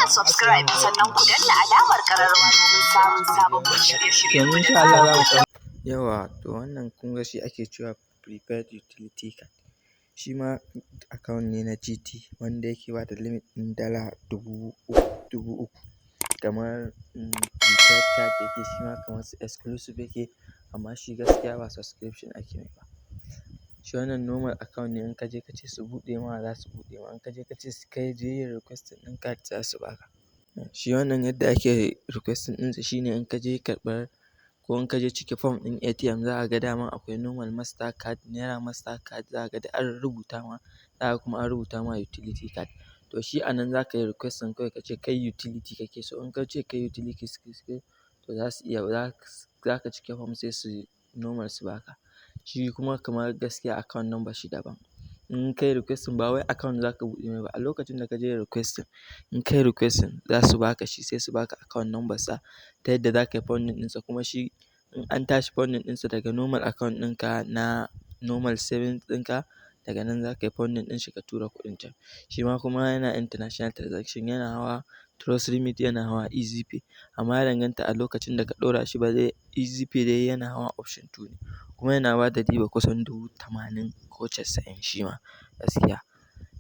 Danna subscribe sannan ku danna alamar ƙararrawa domin samun sababbin shirye-shiryen To mu da insha Allah zarar za mu mun kawo. Yawwa, to wannan kun ga shi ake cewa prepaid utility card. Shi ma account ne na GT wanda yake ba da limit ɗin dala 3,000, 3,000. Kamar prepaid card yake, shi ma kamar su exclusive yake, amma shi gaskiya ba subscription ake mai ba. Shi wannan normal account ne, in ka je ka ce su buɗe ma, za su buɗe ma. In ka je ka ce su kai je yin requesting ɗin card, za su baka. Shi wannan yadda ake requesting ɗinsa shine in ka je karɓar ko in ka je cike form ɗin ATM, za ka ga dama akwai normal Mastercard, Naira Mastercard, za ka ga duk an rubuta ma, za ka kuma an rubuta ma utility card. To shi a nan za ka yi requesting kawai ka ce kai utility kake so. In ka ce kai utility kake, to za su iya, za ka cike form, sai su normal su baka. Shi kuma kamar gaskiya account number shi daban. In kai requesting, ba wai account za ka buɗe mai ba. A lokacin da ka je requesting, in kai requesting, za su baka shi, sai su baka account number sa ta yadda za ka yi funding ɗinsa. Kuma shi in an tashi funding ɗinsa, daga normal account ɗinka na normal savings ɗinka, daga nan za ka yi funding ɗin shi ka tura kuɗin can. Shi ma kuma yana international transaction, yana hawa Trust Remit, yana hawa EasyPay, amma ya danganta a lokacin da ka ɗora shi. Ba zai EasyPay dai yana hawa option two ne, kuma yana ba da riba kusan 80,000 ko 90,000. Shi ma gaskiya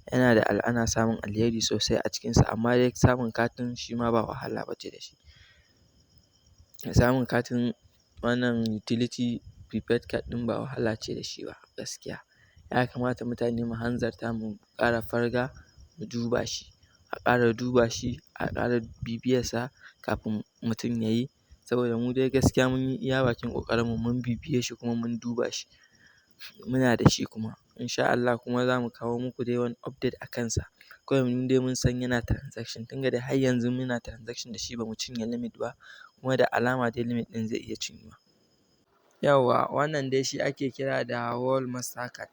yana da ana samun alheri sosai a cikinsa, amma dai samun katin shi ma ba wahala ba ce da shi. Samun katin wannan utility prepaid card ɗin ba wahala ce da shi ba gaskiya. Ya kamata mutane mu hanzarta, mu ƙara farga, mu duba shi, a ƙara duba shi, a ƙara bibiyarsa kafin mutum ya yi. Saboda mu dai gaskiya mun yi iya bakin ƙoƙarinmu, mun bibiye shi kuma mun duba shi. Muna da shi kuma insha Allah kuma za mu kawo muku dai wani update a kansa. Kawai mu dai mun san yana transaction, tun da har yanzu muna transaction da shi, ba mu cinye limit ba, kuma da alama dai limit ɗin zai iya cinyuwa. Yawwa, wannan dai shi ake kira da World Mastercard.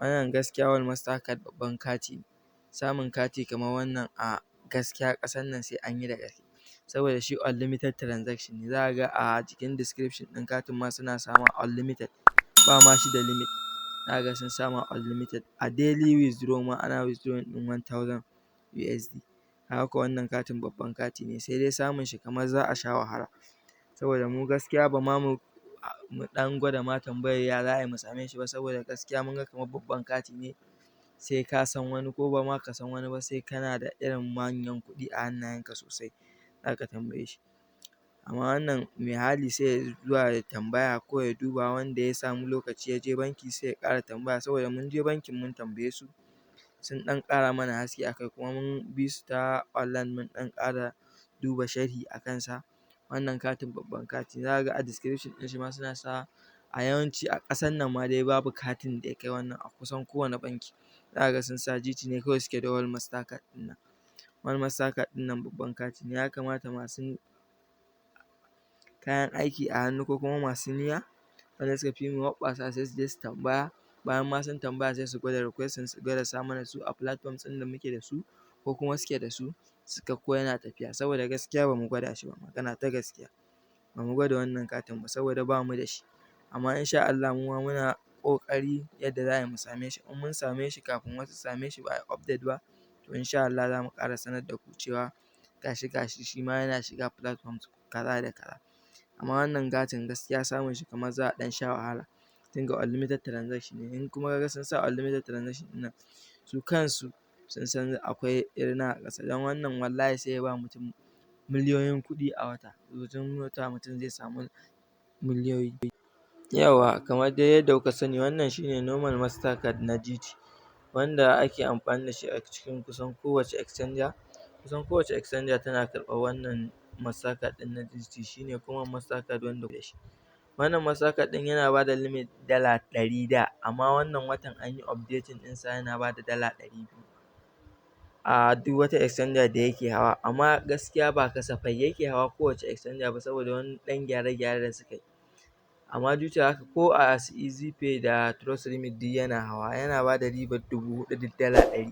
Wannan gaskiya World Mastercard babban kati ne. Samun kati kamar wannan a gaskiya ƙasar nan sai an yi da gaske. Saboda shi unlimited transaction ne. Za ka ga a jikin description ɗin katin ma suna sama unlimited, ba ma shi da limit. Za ka ga sun sama unlimited. A daily withdraw ma ana withdrawing ɗin 1000 USD. Kaga ko wannan katin babban kati ne, sai dai samun shi kamar za a sha wahala. Saboda mu gaskiya ba ma mu ɗan gwada ma tambayar ya za a yi mu same shi ba, saboda gaskiya mun ga kamar babban kati ne, sai ka san wani, ko ba ma ka san wani ba, sai kana da irin manyan kuɗi a hannayenka sosai za ka tambaye shi. Amma wannan mai hali sai ya zuwa ya tambaya ko ya duba, wanda ya samu lokaci ya je banki sai ya ƙara tambaya, saboda mun je bankin mun tambaye su, sun ɗan ƙara mana haske a kai, kuma mun bi su ta online, mun ɗan ƙara duba sharhi a kansa. Wannan katin babban kati, za ka ga a description ɗin shi ma suna sa a yawanci a ƙasan nan ma dai babu katin da ya kai wannan. A kusan kowane banki za ka ga sun sa GT ne kawai suke da World Mastercard ɗin nan. World Mastercard ɗin nan babban kati ne. Ya kamata masu kayan aiki a hannu ko kuma masu niyya, wanda suka fi mu hoɓɓasa, sai su je su tambaya. Bayan ma sun tambaya, sai su gwada requesting, su gwada sa mana su a platforms ɗin da muke da su ko kuma suke da su, suga ko yana tafiya. Saboda gaskiya ba mu gwada shi ba, magana ta gaskiya. Ba mu gwada wannan katin ba saboda ba mu da shi. Amma insha Allah mu ma muna ƙoƙari yadda za a yi mu same shi. In mun same shi kafin wasu su same shi, ba a yi update ba, to insha Allah za mu ƙara sanar da ku cewa gashi gashi, shi ma yana shiga platforms kaza da kaza. Amma wannan katin gaskiya samun shi kamar za a ɗan sha wahala. Tunda unlimited transaction ne. In kuma kaga sun sa unlimited transaction ɗin nan, su kansu sun san akwai rina a ƙasa. Don wannan wallahi sai ya ba mutum miliyoyin kuɗi a wata. Wajen wata mutum zai samu miliyoyi. Yawwa, kamar dai yadda kuka sani, wannan shine normal Mastercard na GT wanda ake amfani da shi a cikin kusan kowace exchanger. Kusan kowace exchanger tana karɓar wannan Mastercard ɗin na GT, shine kuma Mastercard wanda da shi. Wannan Mastercard ɗin yana bada limit dala 100 da, amma wannan watan an yi updating ɗinsa, yana bada dala 200 a duk wata exchanger da yake hawa. Amma gaskiya ba kasafai yake hawa kowace exchanger ba saboda wani ɗan gyare-gyare da suka yi. Amma duk da haka, ko a EasyPay da Trust Remit duk yana hawa, yana bada ribar 4,000 duk dala 100.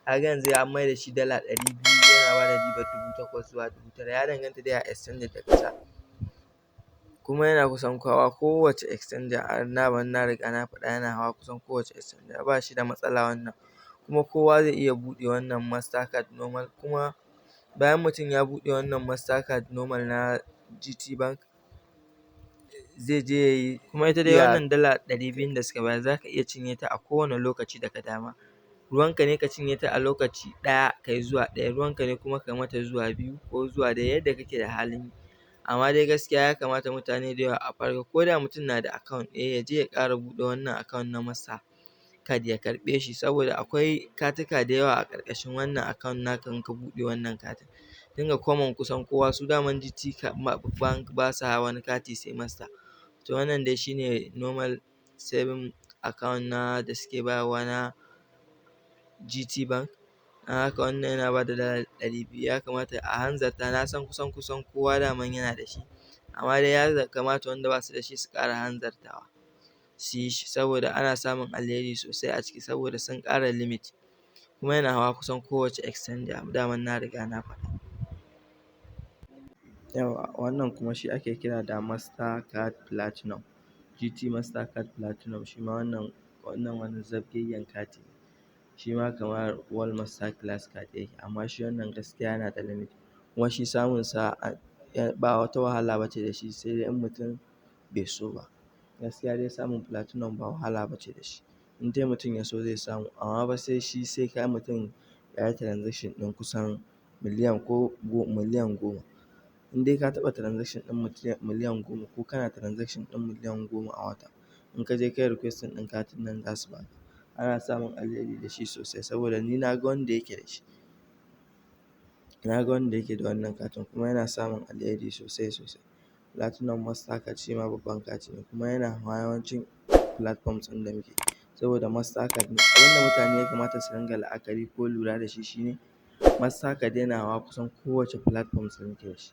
Kaga yanzu an mai da shi dala 200, yana bada ribar 8,000 zuwa 9,000, ya danganta dai a exchanger da ka sa. Kuma yana kusan hawa kowace exchanger, daman na riga na faɗa, yana hawa kusan kowace exchanger, ba shi da matsala wannan. Kuma kowa zai iya buɗe wannan Mastercard normal kuma. Bayan mutum ya buɗe wannan Mastercard normal na GT Bank, zai je ya yi. Kuma ita dai wannan $200 da suka bayar, za ka iya cinye ta a kowane lokaci da ka dama. Ruwanka ne ka cinye ta a lokaci ɗaya kai zuwa ɗaya, ruwanka ne kuma ka mata zuwa biyu ko zuwa dai yadda kake da halin yi. Amma dai gaskiya ya kamata mutane da yawa a farga, ko da mutum na da account ɗaya, ya je ya ƙara buɗe wannan account na Mastercard ya karɓe shi, saboda akwai katuka da yawa a ƙarƙashin wannan account naka in ka buɗe wannan katin. Dinga common kusan kowa su daman GT Bank ba sa wani kati sai Master. To, wannan dai shine normal saving account na da suke bayarwa na GT Bank. Don haka wannan yana bada $200. Ya kamata a hanzarta, na san kusan kowa daman yana da shi. Amma dai ya kamata wanda ba su da shi su ƙara hanzartawa su yi shi, saboda ana samun alheri sosai a ciki, saboda sun ƙara limit, kuma yana hawa kusan kowace exchanger, daman na riga na faɗa. Yawwa, wannan kuma shi ake kira da Mastercard Platinum, GT Mastercard Platinum. Shi ma wannan wani zabgegen kati ne. Shi ma kamar World Master Class card yake, amma shi wannan gaskiya yana da limit. Kuma shi samun sa ba wata wahala ba ce da shi, sai dai in mutum bai so ba. Gaskiya dai samun Platinum ba wahala ba ce da shi. In dai mutum ya so, zai samu, amma ba sai shi sai ka mutum ya yi transaction ɗin kusan miliyan ko 10 miliyan. In dai ka taɓa transaction ɗin miliyan 10 ko kana transaction ɗin miliyan 10 a wata, in ka je ka yi requesting ɗin katin nan, za su baka. Ana samun alheri da shi sosai, saboda ni na ga wanda yake da shi. Na ga wanda yake da wannan katin kuma yana samun alheri sosai sosai. Platinum Mastercard shi ma babban kati ne, kuma yana hawa yawancin platforms ɗin da muke, saboda Mastercard ne. Abin da mutane ya kamata su ringa la'akari ko lura da shi shine Mastercard yana hawa kusan kowace platforms da muke da shi.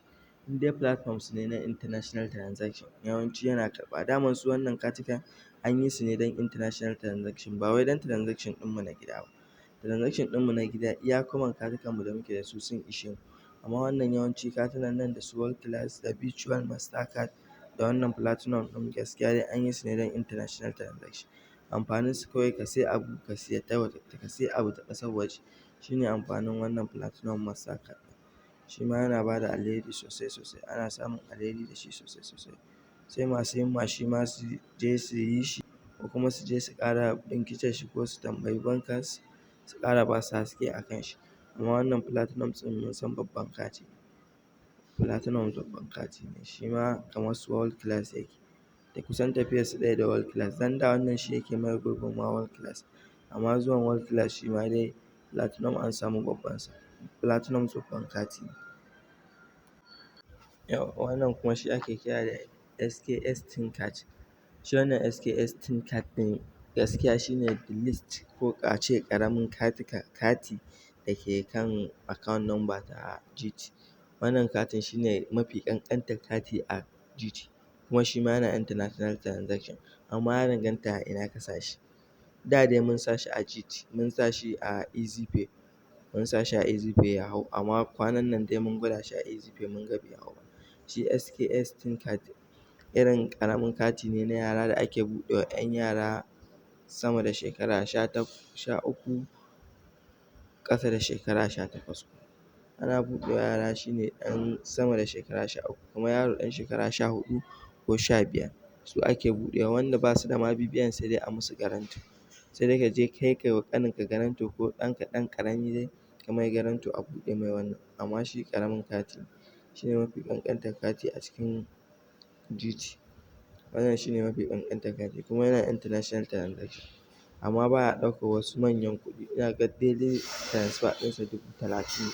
In dai platforms ne na international transaction, yawanci yana karɓa. Daman su wannan katikan an yi su ne don international transaction, ba wai don transaction ɗinmu na gida ba. Transaction ɗinmu na gida, iya common katukan mu da muke da su sun ishe mu. Amma wannan yawanci katunan nan da su World Class da Virtual Mastercard da wannan Platinum ɗin, gaskiya dai an yi su ne don international transaction. Amfanin su kawai ka sai abu, ka siya ta ka sai abu ta ƙasar waje. Shine amfanin wannan Platinum Mastercard ɗin. Shi ma yana bada alheri sosai sosai. Ana samun alheri da shi sosai sosai. Sai masu himma shi ma su je su yi shi, ko kuma su je su ƙara bincike shi, ko su tambayi bankers su ƙara ba su haske a kan shi. Amma wannan Platinum ɗin mun san babban kati ne. Platinum babban kati ne. Shi ma kamar su World Class yake. Da kusan tafiyar su ɗaya da World Class. Dan da wannan shi yake maye gurbin ma World Class. Amma zuwan World Class, shi ma dai Platinum an samu babban sa. Platinum babban kati ne. Yawwa, wannan kuma shi ake kira da SKS Teen Card. Shi wannan SKS Teen Card ɗin gaskiya shine the least, ko a ce ƙaramin kati da ke kan account number ta GT. Wannan katin shine mafi ƙanƙantar kati a GT, kuma shi ma yana international transaction, amma ya danganta a ina ka sa shi. Da dai mun sa shi a GT, mun sa shi a EasyPay, mun sa shi a EasyPay ya hau, amma kwanan nan dai mun gwada shi a EasyPay, mun ga bai hau ba. Shi SKS Teen Card irin ƙaramin kati ne na yara da ake buɗe wa 'yan yara sama da shekara 13, ƙasa da shekara 18. Ana buɗe wa yara shi ne ɗan sama da shekara 13, kuma yaro ɗan shekara 14 ko 15 su ake buɗewa. Wanda ba su da ma BVN, sai dai a musu guarantor. Sai dai ka je kai kai wa ƙaninka guarantor, ko ɗanka ɗan ƙarami dai ka mai guarantor a buɗe mai wannan. Amma shi ƙaramin kati ne. Shi ne mafi ƙanƙantar kati a cikin GT. Wannan shi ne mafi ƙanƙantar kati, kuma yana international transaction, amma baya ɗaukar wasu manyan kuɗi. Ina ga daily transfer ɗinsa 30,000 ne,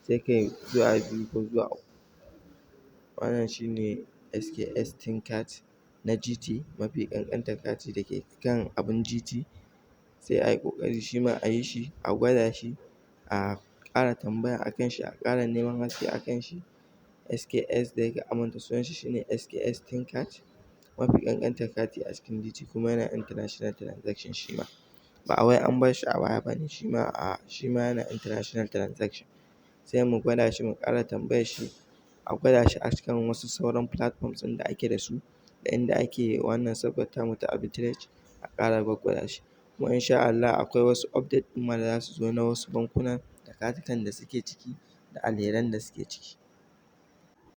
sai kai zuwa biyu ko zuwa uku. Wannan shi ne SKS Teen Card na GT, mafi ƙanƙantar kati da ke kan abin GT. Sai a yi ƙoƙari shi ma a yi shi, a gwada shi, a ƙara tambaya a kan shi, a ƙara neman haske a kan shi. SKS da yake amanta sunan shi shine SKS Teen Card, mafi ƙanƙantar kati a cikin GT, kuma yana international transaction shi ma. Ba wai an bar shi a baya bane, shi ma yana international transaction. Sai mu gwada shi, mu ƙara tambayar shi, a gwada shi a cikin wasu sauran platforms ɗin da ake da su, da inda ake wannan sabgar tamu ta arbitrage, a ƙara gwaggwada shi. Kuma in sha Allah akwai wasu update ɗin ma da za su zo na wasu bankuna da katukan da suke ciki. da alheran da suke ciki.